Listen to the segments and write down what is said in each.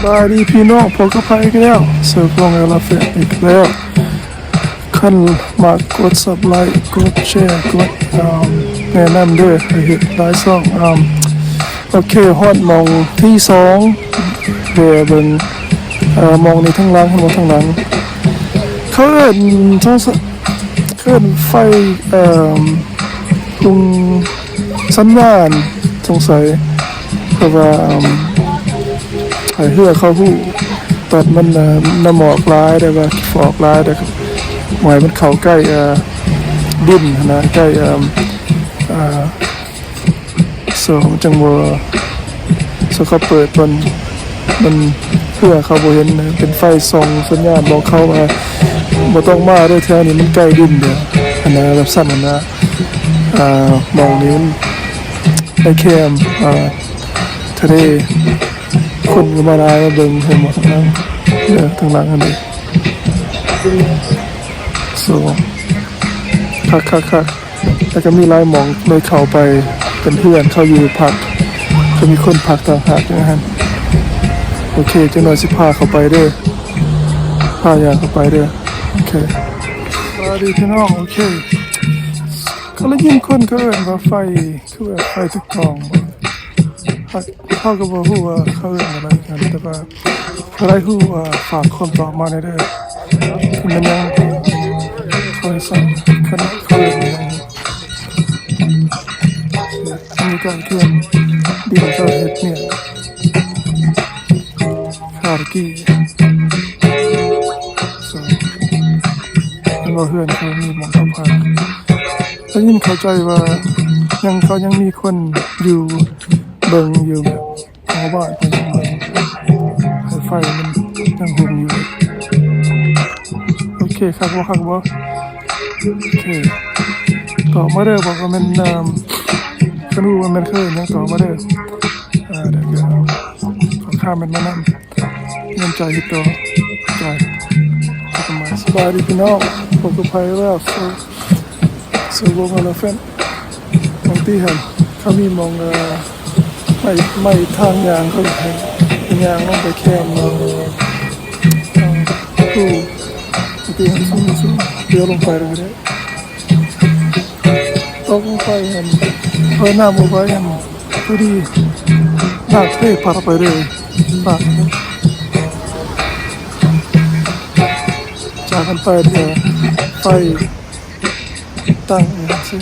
ສະບາຍດີພີ່ນ້ອງ ພົບກັບພາກອີກແລ້ວ ເຊີໂກງ Elephant ອີກແລ້ວ. ຄັນມັກກົດ Subscribe ກົດ Share ກົດ ແນະນຳເດີ ໃຫ້ເຮັດຫຼາຍຊ່ອງ. ໂອເຄ ຮອດໝ່ອງທີສອງ ແວ່ເບິ່ງ ເອີ ໝ່ອງນີ້ທາງຫຼັງ ເຫັນບໍ່ ທາງຫຼັງ ເຂົາເອີ້ນ ເອີ້ນໄຟ ເອີ ລຸງ ສັນຍານ ສົງໄສ ເພາະວ່າ ໃຫ້ເຮືອເຂົາຮູ້ ຕອນມັນ ນ້ຳໝອກຫຼາຍ ແລ້ວກໍຂີ້ຟອກຫຼາຍ ແລ້ວກໍບໍ່ໃຫ້ມັນເຂົ້າໃກ້ ເອີ ດິນຫັ້ນນະ ໃກ້ ເອີ ໂຊ ມັນຈັ່ງບໍ່ ໂຊ ເຂົາເປີດ ມັນ ມັນ ເພື່ອເຂົາບໍ່ເຫັນ ເປັນໄຟສ່ອງສັນຍານບອກເຂົາວ່າ ບໍ່ຕ້ອງມາເດີ ແຖວນີ້ມັນໃກ້ດິນເດີ ຫັ້ນນະ ແບບຊັ້ນຫັ້ນນະ. ອ່າ ໝ່ອງນີ້ມັນໃນແຄມ ອ່າ ທະເລ ຄົນກໍມາຫຼາຍມາເບິ່ງ ເຫັນບໍ່ ທາງຫຼັງເດີ ທາງຫຼັງຫັ້ນເດ ໂຊ ຄັກໆໆ. ແລ້ວກໍມີຫຼາຍໝ່ອງເລີຍເຂົ້າໄປ ເປັນເຮືອນເຂົາຢູ່ພັກ ກໍມີຄົນພັກຕ່າງຫາກຢູ່ຫັ້ນ. ໂອເຄ ຈັກໜ່ອຍຊິພາເຂົ້າໄປເດີ ພາຍ່າງເຂົ້າໄປເດີ. ໂອເຄ ສະບາຍດີພີ່ນ້ອງ. ໂອເຄ ກໍໄດ້ຍິນຄົນເຂົາເອີ້ນວ່າໄຟ ຄືວ່າໄຟຕະກອງບໍ່ ເຮົາກໍບໍ່ຮູ້ວ່າເຂົາເອີ້ນວ່າຫຍັງ ແຕ່ວ່າ ໃຜຮູ້ ເອີ ຝາກຄວາມຕອບມາແດ່ເດີ ມັນຍັງ ເຂົາໃຫ້ໃສ່ ຄັນເຂົາເອີ້ນຫຍັງ ອັນນີ້ກໍເຄື່ອງດິນເຂົາເຮັດເນຍ ຄາຕະກີ ເຫັນບໍ່ ເຮືອນເຂົາມີໝ່ອງເຂົາພັກ ໄດ້ຍິນເຂົ້າໃຈວ່າ ຍັງ ເຂົາຍັງມີຄົນຢູ່ ເບິ່ງຢູ່ ແບບ ຊາວບ້ານເພິ່ນຍັງເບິ່ງ ໃຫ້ໄຟມັນຍັງຮຸ່ງຢູ່. ໂອເຄ ຄັກບໍ່ ຄັກບໍ່? ໂອເຄ ຕອບມາເດີ ບອກວ່າແມ່ນ ເອີ ຄັນຮູ້ວ່າແມ່ນເຄີຍຫຍັງ ຕອບມາເດີ. ອ່າ ດຽວ ຂໍຄອມເມັນມານຳ ເງິນຈ່າຍເຮັດຕໍ່ ຈ່າຍ. ສະບາຍດີພີ່ນ້ອງ ພົບກັບພາກອີກແລ້ວ ເຊີໂກງ Elephant ໝ່ອງທີ່ຫັ້ນ ເຂົາມີໝ່ອງ ເອີ ໄມ້ ໄມ້ທາງຍ່າງ ເຂົາໃຫ້ຍ່າງລົງໄປແຄມເນາະ ເອີ ຜູ້ທີ່ຫັ້ນ ສູງໆ ດຽວລົງໄປເລີຍກໍໄດ້ ຕົກລົງໄປຫັ້ນ ເອີ ນ້ຳບໍ່ໄຫວຫັ້ນ ພໍດີ ນ້ຳເພພັດໄປເລີຍ ນ້ຳ ຈາກກັນໄປ ເອີ ໄຟ ຕັ້ງຈັ່ງຊີ້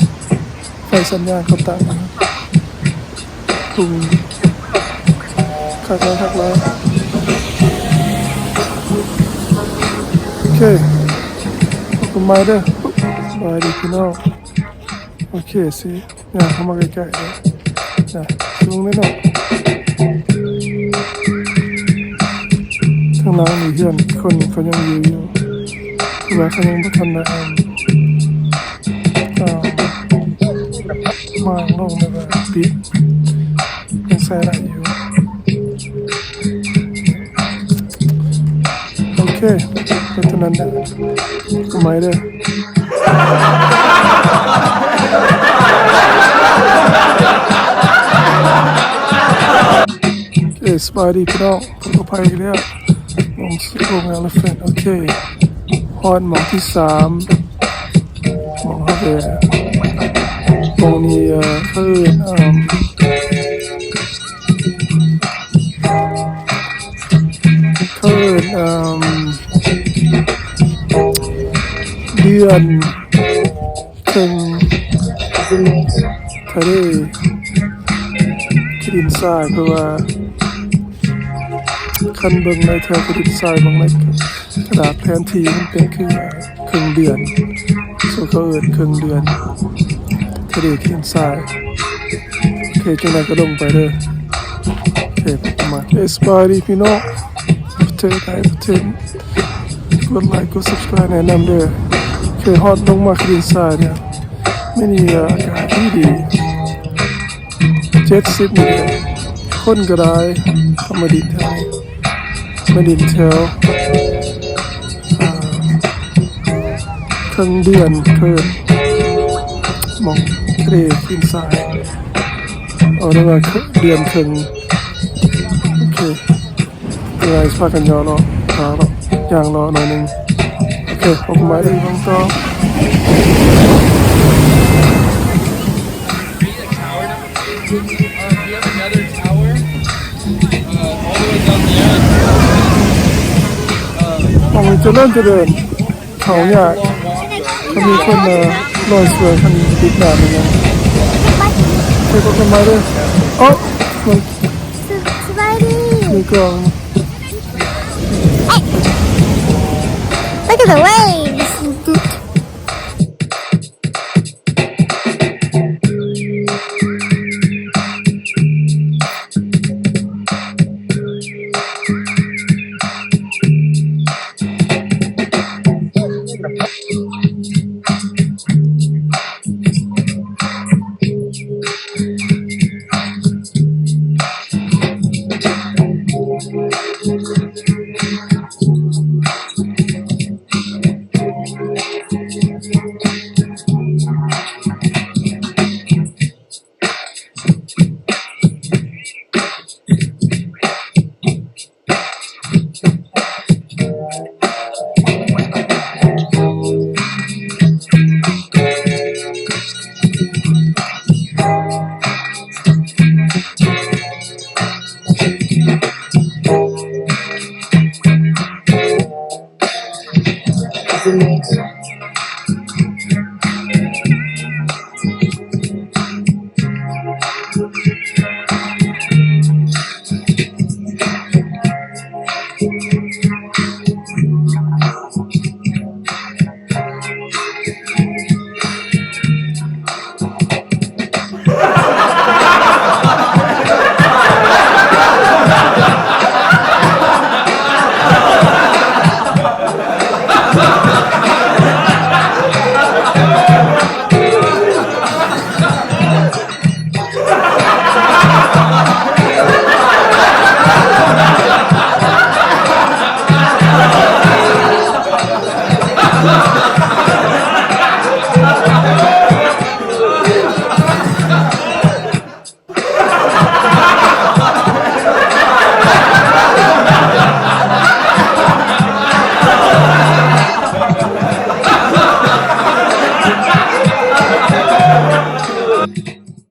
ໄຟສັນຍານເຂົາຕັ້ງ ທຸ່ງ ຄັກຫຼາຍ ຄັກຫຼາຍ. ໂອເຄ ພົບກັນໃໝ່ເດີ ສະບາຍດີພີ່ນ້ອງ. ໂອເຄ ຊິຍ່າງເຂົ້າມາໃກ້ໆເດີ ນະ ສູງເດີເນາະ. ທາງຫຼັງນີ້ເຮືອນຄົນເຂົາຍັງຢູ່ຢູ່ ຄືວ່າເຂົາຍັງບໍ່ທັນໄດ້ ອ່າ ມາງລົງ ແລ້ວກໍປິດ ຍັງໃຊ້ໄດ້ຢູ່. ໂອເຄ ເປັນເທົ່ານັ້ນແຫຼະ ກໍໃໝ່ເດີ. ເອີ ສະບາຍດີພີ່ນ້ອງ ພົບກັບພາກອີກແລ້ວ ວົງ ວົງ Elephant. ໂອເຄ ຮອດໝ່ອງທີສາມ ໝ່ອງເຮົາແວ່ ໝ່ອງນີ້ ເອີ ເຂົາເອີ້ນ ເອີ ເຂົາເອີ້ນ ເອີ ເດືອນ ເຄິ່ງທະເລຂີ້ດິນຊາຍ ເພາະວ່າຄັນເບິ່ງໃນແຖວຂີ້ດິນຊາຍ ເບິ່ງໃນກະດາດແຜນທີ່ ມັນເປັນຄືເຄິ່ງເດືອນ ໂຊເຂົາເອີ້ນເຄິ່ງເດືອນທະເລຂີ້ດິນຊາຍ. ໂອເຄ ຈັ່ງໃດກໍລົງໄປເດີ. ໂອເຄ ປະມານ ເອີ ສະບາຍດີພີ່ນ້ອງ ປະເທດໃດ ປະເທດ ກົດໄລກົດ Subscribe ແນະນຳເດີ. ໂອເຄ ຮອດລົງມາຂີ້ດິນຊາຍແລ້ວ ມື້ນີ້ອາກາດດີໆ ເຈັດສິບນີ້ ຄົນກໍຫຼາຍ ເຂົາມາດິນແຖວນີ້ ມາດິນແຖວ ອ່າ ເຄິ່ງເດືອນ ເຄິ່ງ ໝ່ອງທະເລຂີ້ດິນຊາຍ ເອົາໄດ້ວ່າເດືອນເຄິ່ງ. ໂອເຄ guys ພາກັນຍ່ອເນາະ ຍ່າງເລາະໜ້ອຍໜຶ່ງ. ໂອເຄ ພົບກັນໃໝ່ເດີ ເບິ່ງຕໍ່. Tower. Uh, we have another tower. Uh, all the way down there. Uh, ໝ່ອງນີ້ຈະເລີນຈະເລີນ ເຂົ້າຍາກ ຄັນມີຄົນ ເອີ ລອຍສວຍ ຄັນຕິດໜ້ານີ້ນະ. ເຮັດກັບຕົ້ນໄມ້ເດີ. ໂອ້ ສະບາຍດີ ມີກ້ອງ. Look at the wave.